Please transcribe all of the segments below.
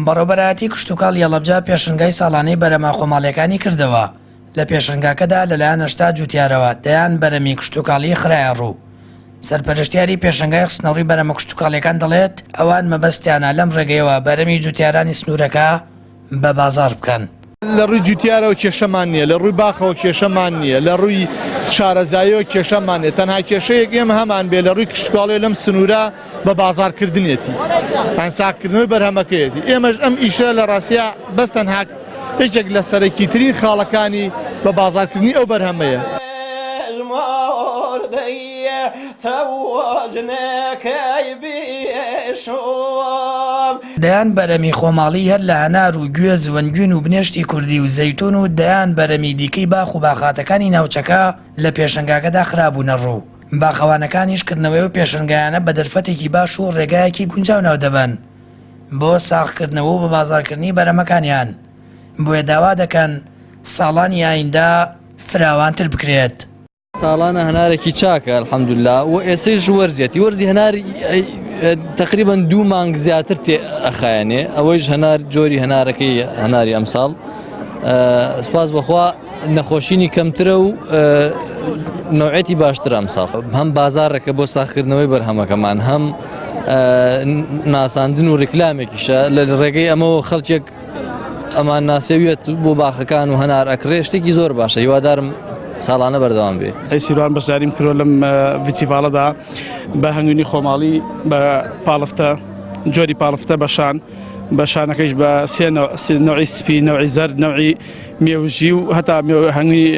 بەڕێوەبەرایەتی کشتوکاڵی هەڵەبجە پێشەنگای ساڵانەی بەرەمە خۆماڵیەکانی کردەوە، لە پێشەنگاکەدا لەلایەن 80 جوتیارەوە دەیان بەرەمی کشتوکاڵی خرایە ڕوو. سەرپەرشتیاری پێشەنگای خستنەڕووی بەرەمە کشتوکاڵیەکان دەڵێت، ئەوان مەبەستیانە لەم ڕێگەیەوە بەرەمی جوتیارانی سنوورەکە بە بازاڕ بکەن. لە ڕووی جوتیارەوە کێشەمان نییە، لە ڕووی باخەوە کێشەمان نییە، لە ڕووی شارەزاییەوە کێشەمان نییە، تەنها کێشەیەک ئێمە هەمان بێ لە ڕووی کشتوکاڵیەوە لەم سنوورە بە بازاڕکردنیەتی، یان ساغکردنەوەی بەرهەمەکەیەتی، ئێمەش ئەم ئیشە لە ڕاستیا بەس تەنها یەکێک لە سەرەکیترین خاڵەکانی بە بازاڕکردنی ئەو بەرهەمەیە. دەیان بەرەمی خۆماڵی هەر لە هەنار و گوێز و هەنگوین و بنێشتی کوردی و زەیتون و دەیان بەرەمی دیکەی باخ و باخاتەکانی ناوچەکە لە پێشەنگاکەدا خرابوونە ڕوو. باخەوانەکانیش کردنەوەی ئەو پێشەنگایانە بە دەرفەتێکی باش و ڕێگایەکی گونجاو ناودەبەن بۆ ساغکردنەوە و بەبازاڕکردنی بەرهەمەکانیان، بۆیە داوا دەکەن ساڵانی ئایندە فراوانتر بکرێت. ساڵانە هەنارێکی چاکە الحمدللە و ئێسەیش وەرزیەتی وەرزی هەنار تقریبا دوو مانگ زیاتر تێ ئەخایەنێ ئەوەیش هەنار جۆری هەنارەکەی هەناری ئەمساڵ سپاس بەخوا نەخۆشینی کەمترە و نوعێتی باشتر ئەمساڵ هەم بازارێکە بۆ ساخکردنەوەی بەرهەمەکەمان هەم ناساندن و ڕیکلامێکیشە لە ڕێگەی ئەمەوە خەڵکێک ئەمان ناسێویەت بۆ باخەکان و هەنار ئەکڕێ شتێکی زۆر باشە هیوادارم ساڵانە بەردەوام بێ. ئەی سیروان بەشداریم کردوە لەم ڤیستیڤاڵەدا بە هەنگوینی خۆماڵی بە پاڵفتە جۆری پاڵفتە بە شان بە شانەکەیش بە سێ نەوعی سپی نەوعی زەرد نەوعی مێوژی و هەتا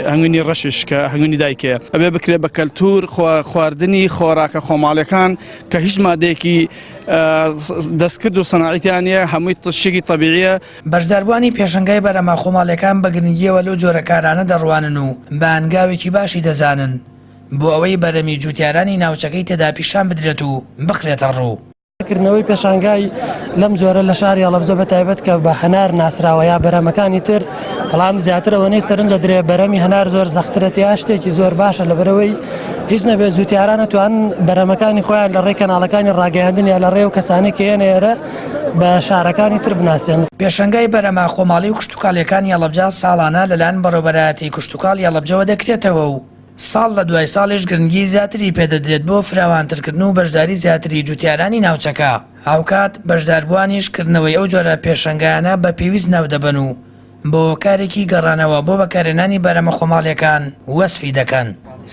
هەنگوینی ڕەشیش کە هەنگوینی دایکەیە ئەبێ بکرێ بە کەلتور خواردنی خۆراکە خۆماڵیەکان کە هیچ مادەیەکی دەستکرد و سەناعی تیا نییە، هەمووی شتێکی تەبیعییە. بەشداربووانی پێشەنگای بەرهەمە خۆماڵییەکان بە گرنگییەوە لەو جۆرە کارانە دەڕوانن و بە هەنگاوێکی باشی دەزانن بۆ ئەوەی بەرهەمی جووتیارانی ناوچەکەی تێدا پیشان بدرێت و بخرێتەڕوو. کردنەوەی پێشانگای لەم جۆرە لە شاری هەڵەبجە بە تایبەت کە بە هەنار ناسراوە یا بەرهەمەکانی تر، بەڵام زیاتر ئەوەنەی سەرنج دەدرێ بەرهەمی هەنار زۆر زەخترە تیا شتێکی زۆر باشە لەبەرئەوەی هیچ نەبێت جوتیاران ئەتوانن بەرهەمەکانی خۆیان لە ڕێی کەناڵەکانی ڕاگەیاندن یا لە ڕێ و کەسانێک کە یەنە ئێرە بە شارەکانی تر بناسێن. پێشەنگای بەرهەمە خۆماڵی و کشتوکاڵییەکانی هەڵەبجە ساڵانە لەلایەن بەڕێوەبەرایەتی کشتوکاڵی هەڵەبجەوە دەکرێتەوە و ساڵ لە دوای ساڵیش گرنگی زیاتری پێدەدرێت بۆ فراوانترکردن و بەشداری زیاتری جوتیارانی ناوچەکە، هاوکات بەشداربووانیش کردنەوەی ئەو جۆرە پێشەنگایانە بە پێویست ناودەبەن و بە هۆکارێکی گەڕانەوە بۆ بەکارهێنانی بەرهەمە خۆماڵییەکان وەسفی دەکەن.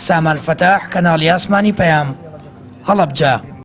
سامان فەتاح، کەناڵی ئاسمانی پەیام، هەڵەبجە.